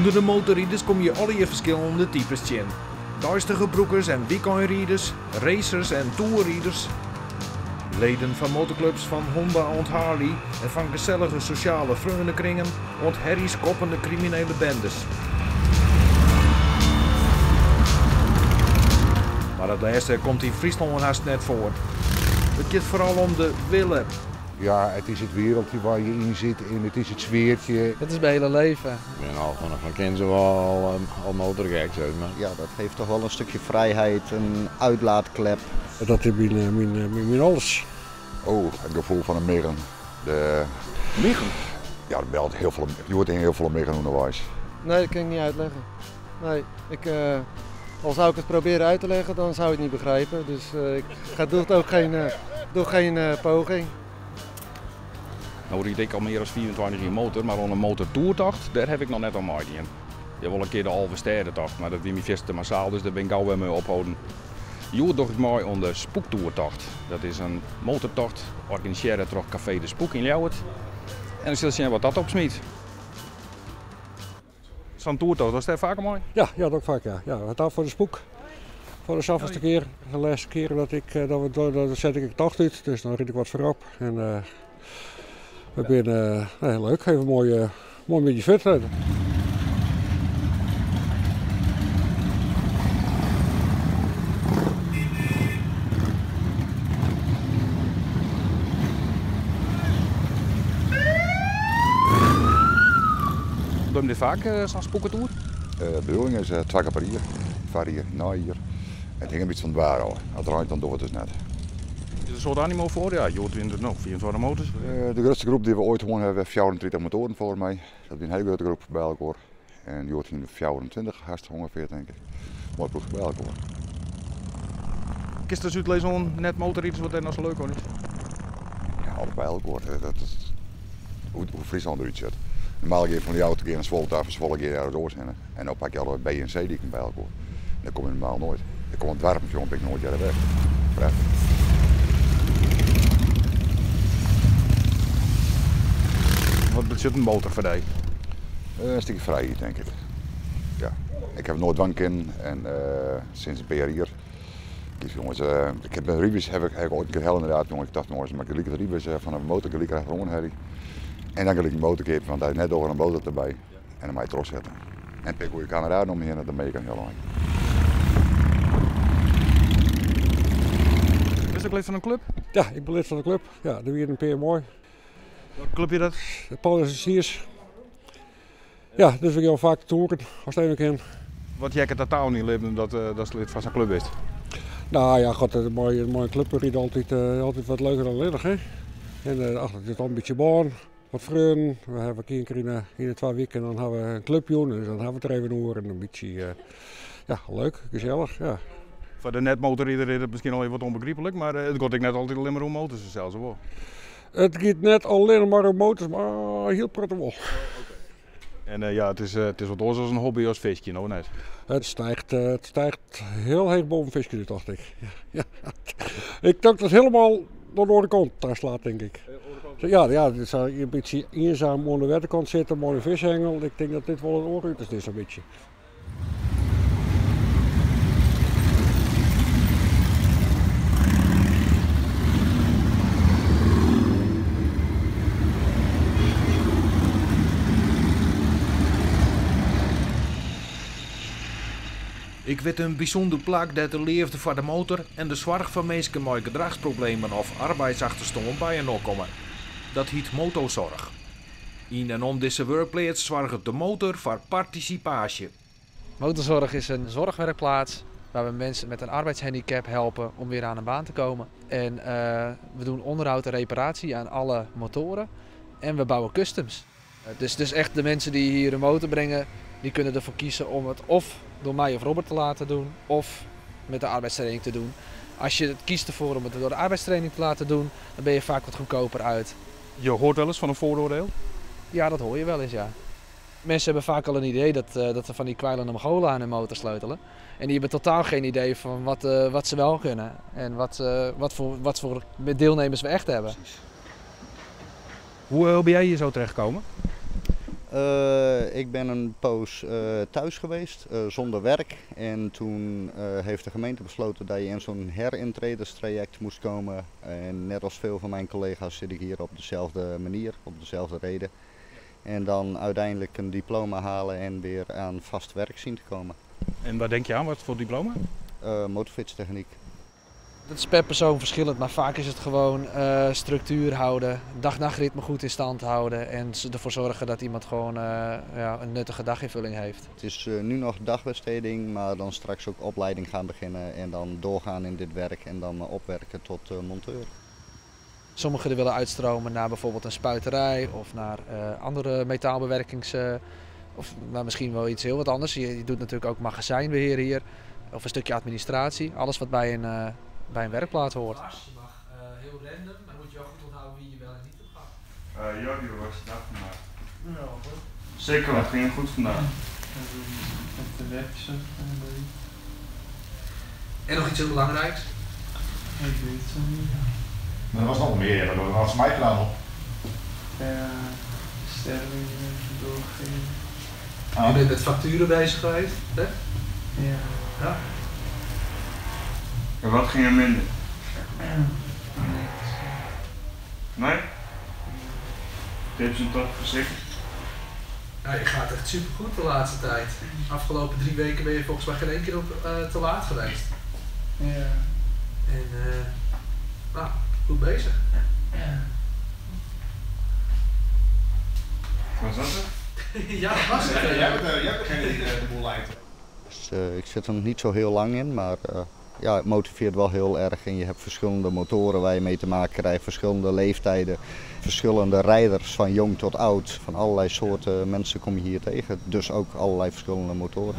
Under de motorriders komme je allegear ferskillende types tsjin. Deistige brûkers en wykeinriders, racers en toerriders. Leden fan motorklups fan Honda oant Harley en fan gesellige sosjale freonekringen oant herrieskoppende kriminele bendes. Mar dat lêste komt yn Fryslân hast net foar. It giet foaral om de wille. Ja, het is het wereldje waar je in zit en het is het sfeertje. Het is mijn hele leven. Ik ben al vanaf van kind af al motorgek, zeg maar. Ja, dat geeft toch wel een stukje vrijheid, een uitlaatklep. Dat is mijn alles. Oh, het gevoel van een miggen. De Miggen? Ja, er belt heel veel, je hoort heel veel miggen onderwijs. Nee, dat kan ik niet uitleggen. Nee, al zou ik het proberen uit te leggen, dan zou ik het niet begrijpen. Dus ik doe het ook geen poging. Nou ried ik al meer dan 24 jaar motor, maar aan een motortoertocht, daar heb ik nog net al mee in. Je wil een keer de Alverstedentocht, maar dat wie me vist te massaal, dus daar ben ik al weer mee ophouden. Hjoed doch ik mei oan de Spoektoertocht. Dat is in motortocht, organisearre troch Café de Spoek yn Ljouwert. En dan sil sjen wat dat opsmyt. Sa'n toertocht, was dêr faker mei? Ja, ja, dat ook vaak, ja. Ja, wat dan voor de spoek. Voor de zoveelste keer, de laatste keer dat ik dat we door, dat zet ik een tocht uit, dus dan ried ik wat voorop. En we zijn nee, leuk, even mooi beetje fit. Hè. Doe je dit vaak, zo'n spoekentoer? De bedoeling is 2 keer per jaar, 4 jaar, 9 jaar. Het hangt een beetje van het waar al. Als het rijdt, dan doen we het dus net. Is er een soort animo voor? Ja, je hoort in de nog 24 motors. De grootste groep die we ooit gewonnen hebben, 34 motoren volgens mij. Dat is een hele grote groep bij elkaar. En je hoort in de 24 haast ongeveer, denk ik. Mooi ploeg bij elkaar. Is de Zuid-Leeson net motorrijders wat er nou zo leuk aan is? Ja, alles bij elkaar. Dat is hoe Friesland eruit zit. Normaal ga je van die auto keer naar Zwolle, daar van Zwolle keer naar Roos heen. En dan pak je alle B en C die bij elkaar. Dat kom je normaal nooit. Ik kom het warm, jongen, ben ik nooit jaren weg. Prachtig. Wat betekent een motor voor jou? Een stukje vrijheid, denk ik. Ja. Ik heb nooit dwang in en sinds een paar jaar. Kies, jongens, ik heb een Rubus heb ik eigenlijk ooit een keer heel inderdaad, jongen. Ik dacht, jongens, maar ik liet het Rubus van een motor gelijk achterom, Harry. En dan kan ik een motor kopen, want hij heeft net door een motor erbij. En dan moet je trots zetten. En pik hoe je kameraden om je heen, dan ben je kan heel lang. Is ook lid van een club? Ja, ik ben lid van de club. Ja, de Wier en Peer mooi. Welke club je dat? De Paulus en Siers. Ja, dus we gaan vaak toeren als het even kan. Wat jij het totaal niet leven dat ze lid van zo'n club is? Nou ja, god, een mooie club rijdt altijd wat leuker dan ledig, hè? En achter zit al een beetje baan, wat vreun. We hebben één keer in de 2 weken en dan hebben we een clubje, dus dan hebben we het er even over en een beetje ja, leuk, gezellig, ja. Voor de netmotorrijder is het misschien al even wat onbegrijpelijk, maar het gaat ik net altijd alleen maar om motors, zelfs wel. Het gaat net alleen maar om motors, maar heel prettig wel. Oh, oké. En ja, het is wat anders als een hobby als visje, nou net. Het stijgt heel hoog boven visje, dacht ik. Ja, ja. Ik dacht dat het helemaal naar de andere kant daar slaat, denk ik. Ja, ja, het is een beetje eenzaam aan de waterkant zitten, mooie vishengel. Ik denk dat dit wel een oorruit is, een beetje. Ik weet een bijzonder plak dat de liefde voor de motor en de zorg van mensen met gedragsproblemen of arbeidsachterstand bij een komen. Dat heet motozorg. In en om deze werkplaats zorgt de motor voor participatie. Motozorg is een zorgwerkplaats waar we mensen met een arbeidshandicap helpen om weer aan een baan te komen. En we doen onderhoud en reparatie aan alle motoren en we bouwen customs. Dus echt de mensen die hier een motor brengen, die kunnen ervoor kiezen om het of door mij of Robert te laten doen of met de arbeidstraining te doen. Als je het kiest ervoor om het door de arbeidstraining te laten doen, dan ben je vaak wat goedkoper uit. Je hoort wel eens van een vooroordeel? Ja, dat hoor je wel eens, ja. Mensen hebben vaak al een idee dat ze van die kwijlende Mongolen aan hun motor sleutelen. En die hebben totaal geen idee van wat ze wel kunnen en wat voor deelnemers we echt hebben. Precies. Hoe ben jij hier zo terechtgekomen? Ik ben een poos thuis geweest, zonder werk. En toen heeft de gemeente besloten dat je in zo'n herintreederstraject moest komen. En net als veel van mijn collega's zit ik hier op dezelfde manier, op dezelfde reden. En dan uiteindelijk een diploma halen en weer aan vast werk zien te komen. En waar denk je aan? Wat voor diploma? Motorfietstechniek. Dat is per persoon verschillend, maar vaak is het gewoon structuur houden, dag-nachtritme goed in stand houden en ervoor zorgen dat iemand gewoon een nuttige daginvulling heeft. Het is nu nog dagbesteding, maar dan straks ook opleiding gaan beginnen en dan doorgaan in dit werk en dan opwerken tot monteur. Sommigen willen uitstromen naar bijvoorbeeld een spuiterij of naar andere metaalbewerkings... of naar misschien wel iets heel wat anders. Je doet natuurlijk ook magazijnbeheer hier of een stukje administratie, alles wat bij een werkplaats hoort. Je mag heel random, maar moet je wel goed onthouden wie je wel en niet hebt gehad. Jordi, hoe was je dag vandaag? Ja, goed. Zeker, wat ging goed vandaag? Met de website. En nog iets heel belangrijks? Ik weet het niet. Maar er was nog meer, dat had ze mij gedaan op. Ja, sterren doorgeven. Ah. Je bent met facturen bezig geweest, hè? Ja. Ja. En wat ging er minder? Niks. Nee? Tips en toch verzekerd? Ja, je gaat echt supergoed de laatste tijd. Afgelopen 3 weken ben je volgens mij geen één keer op, te laat geweest. Ja. En nou, goed bezig. Ja. Was dat het? Ja, dat was het. Jij bent degene die de boel leidt. Dus, ik zit er nog niet zo heel lang in, maar ja, het motiveert wel heel erg. En je hebt verschillende motoren waar je mee te maken krijgt, verschillende leeftijden, verschillende rijders van jong tot oud. Van allerlei soorten mensen kom je hier tegen, dus ook allerlei verschillende motoren.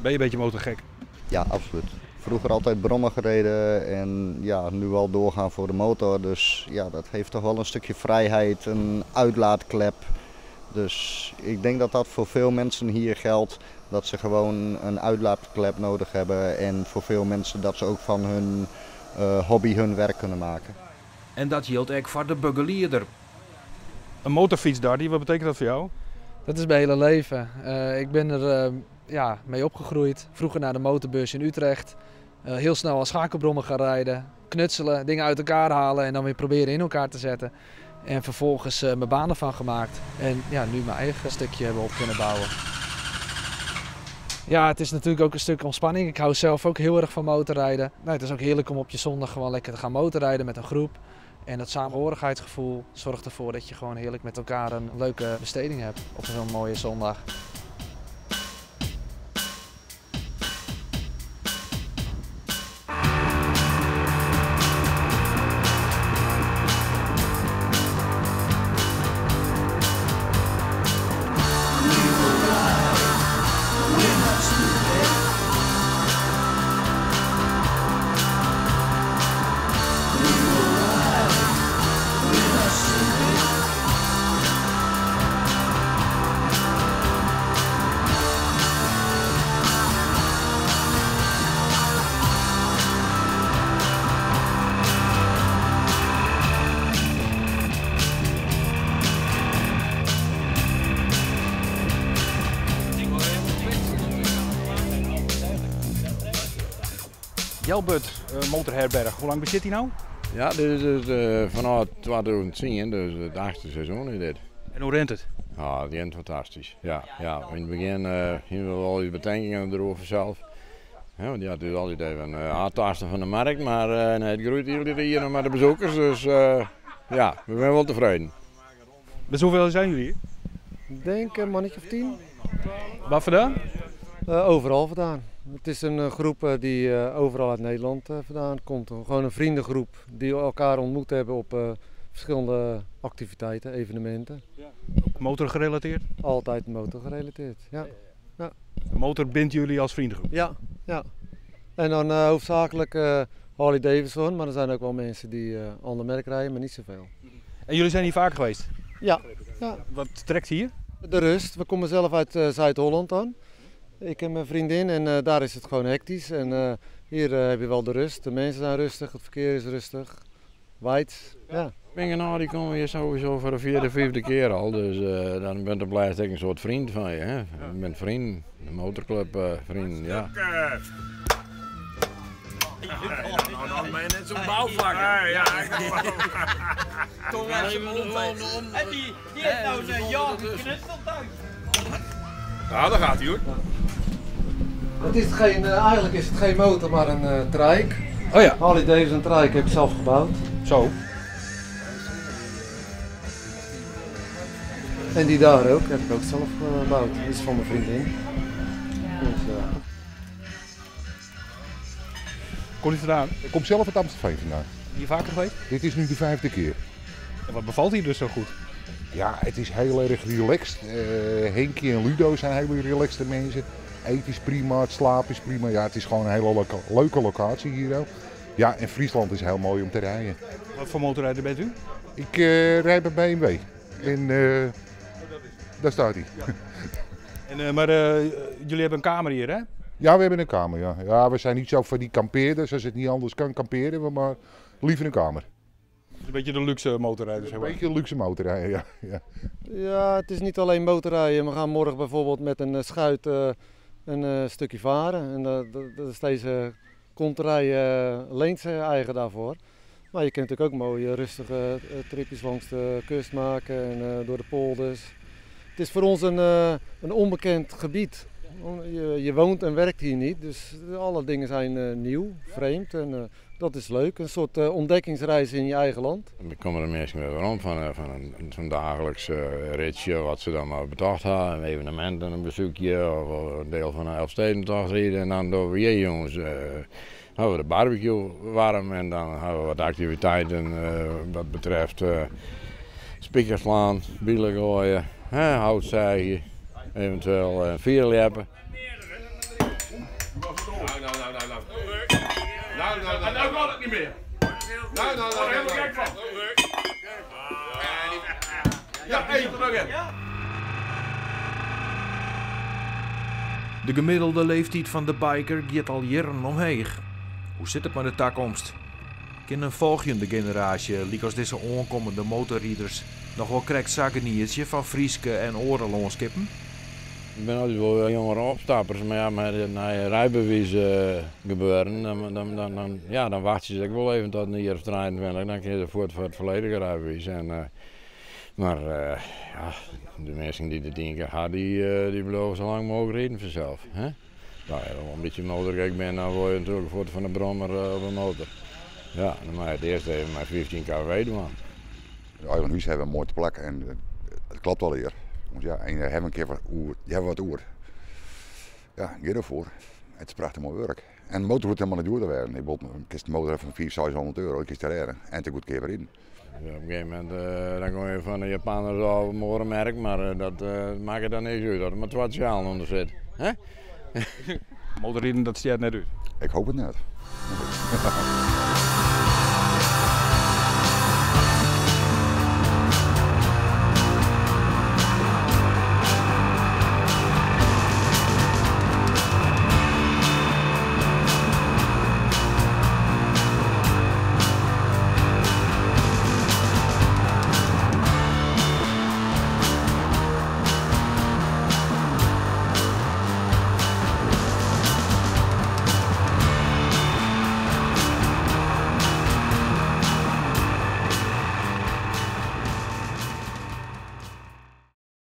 Ben je een beetje motorgek? Ja, absoluut. Vroeger altijd brommen gereden en ja, nu al doorgaan voor de motor. Dus ja, dat heeft toch wel een stukje vrijheid, een uitlaatklep. Dus ik denk dat dat voor veel mensen hier geldt. Dat ze gewoon een uitlaatklep nodig hebben en voor veel mensen dat ze ook van hun hobby hun werk kunnen maken. En dat geldt ook voor de begeleider. Een motorfiets, Dardy, wat betekent dat voor jou? Dat is mijn hele leven. Ik ben er mee opgegroeid. Vroeger naar de motorbeurs in Utrecht. Heel snel als schakelbrommen gaan rijden. Knutselen, dingen uit elkaar halen en dan weer proberen in elkaar te zetten. En vervolgens mijn baan ervan gemaakt. En ja, nu mijn eigen stukje hebben op kunnen bouwen. Ja, het is natuurlijk ook een stuk ontspanning. Ik hou zelf ook heel erg van motorrijden. Nou, het is ook heerlijk om op je zondag gewoon lekker te gaan motorrijden met een groep. En dat samenhorigheidsgevoel zorgt ervoor dat je gewoon heerlijk met elkaar een leuke besteding hebt op zo'n mooie zondag. Jelbert Motorherberg, hoe lang bezit hij nou? Ja, dit is dus, vanaf 2010, dus het 8e seizoen is dit. En hoe rent het? Ja, het rent fantastisch. Ja, ja. In het begin gingen we wel iets bedenkingen erover zelf. Ja, want ja, het is altijd even aantasten van de markt, maar nee, het groeit hier nog maar de bezoekers, dus ja, we zijn wel tevreden. Met hoeveel zijn jullie hier? Ik denk een mannetje of 10. Waar vandaan? Overal vandaan. Het is een groep die overal uit Nederland vandaan komt. Gewoon een vriendengroep die elkaar ontmoet hebben op verschillende activiteiten, evenementen. Ja. Ook motorgerelateerd? Altijd motorgerelateerd, ja. Ja. De motor bindt jullie als vriendengroep? Ja, ja. En dan hoofdzakelijk Harley Davidson, maar er zijn ook wel mensen die ander merk rijden, maar niet zoveel. En jullie zijn hier vaak geweest? Ja. Ja. Wat trekt hier? De rust. We komen zelf uit Zuid-Holland dan. Ik en mijn vriendin en daar is het gewoon hectisch. En hier heb je wel de rust. De mensen zijn rustig, het verkeer is rustig. Wijd, ja. Ming en die komen hier sowieso voor de vierde, vijfde keer al. Dus dan bent de blijft een soort vriend van je. Hè? Je bent vriend, de motorclub vriend, ja. Nou, dan ben je net zo'n bouwvakker. Ja, Kom even om. En die heeft nou zijn jaar geknutseld thuis. Nou, daar gaat hij hoor. Het is geen, eigenlijk is het geen motor, maar een trike. Oh ja. Harley Davidson trike heb ik zelf gebouwd. Zo. En die daar ook, heb ik ook zelf gebouwd. Die is van mijn vriendin. Dus. Komt u vandaan? Ik kom zelf uit Amstelveen vandaan. Hier vaker geweest? Dit is nu de 5e keer. En wat bevalt hier dus zo goed? Ja, het is heel erg relaxed. Henkie en Ludo zijn hele relaxte mensen. Eten is prima, het slapen is prima. Ja, het is gewoon een hele leuke locatie hier ook. Ja, en Friesland is heel mooi om te rijden. Wat voor motorrijder bent u? Ik rijd bij BMW. En daar staat hij. Ja. En, maar jullie hebben een kamer hier, hè? Ja, we hebben een kamer, ja. Ja, we zijn niet zo van die kampeerders. Als het niet anders kan, kamperen we, maar liever een kamer. Een beetje de luxe motorrijder, zeg maar. Een beetje de luxe motorrijder, ja. Ja. Ja, het is niet alleen motorrijden. We gaan morgen bijvoorbeeld met een schuit een stukje varen. En dat is deze konterij leent zijn eigen daarvoor. Maar je kunt natuurlijk ook mooie rustige tripjes langs de kust maken en door de polders. Het is voor ons een onbekend gebied. Je woont en werkt hier niet, dus alle dingen zijn nieuw, vreemd en dat is leuk. Een soort ontdekkingsreis in je eigen land. Dan komen de mensen weer om van zo'n dagelijks ritje wat ze dan maar betaald hadden. Een evenement en een bezoekje of een deel van een Elfstedentocht rijden. En dan door we jongens hebben we de barbecue warm en dan hebben we wat activiteiten wat betreft spijkers slaan, bielen gooien, hout zagen. Eventueel vierleppen. Nou, nou, nou, nou, nou. Nou, nou, nou, nou kan het niet meer. Nou, nou, nou, helemaal gek van. Ja, één er nog in. De gemiddelde leeftijd van de biker gaat al jaren omheeg. Hoe zit het met de toekomst? Kan een volgende generatie, zoals deze aankomende motorrijders, nog wel krekt zakkeniertje van Frieske en Orenloonskippen? Ik ben altijd wel jongere opstappers, maar ja, met het rijbewijs gebeuren, dan wacht je zich wel even tot een jaar of 23, dan kun je ervoor voor het volledige rijbewijs. En, maar ja, de mensen die de 10 keer hadden, die blijven zo lang mogelijk rijden vanzelf. Hè? Nou ja, als ik een beetje motorgek ben, dan word je natuurlijk voort van de brommer op een motor. Ja, dan moet je het eerst even maar 15 kW doen. De eigen huis hebben een mooie plek en het klopt al hier. Want ja, en je hebt een keer wat oer, je hebt wat oer. Ja, ga ervoor. Het is prachtig mooi werk. En de motor wordt helemaal niet duurder werden. Ik kies de motor van 400, 600 euro, ik kies daar rijden. En te goed keer weer in. Ja, op een gegeven moment dan kom je van de Japanners al een motormerk, maar dat maakt het dan niks uit dat er maar 12 sjalen onder zit. Hè? Motorrijden, dat stiert net uit. Ik hoop het net.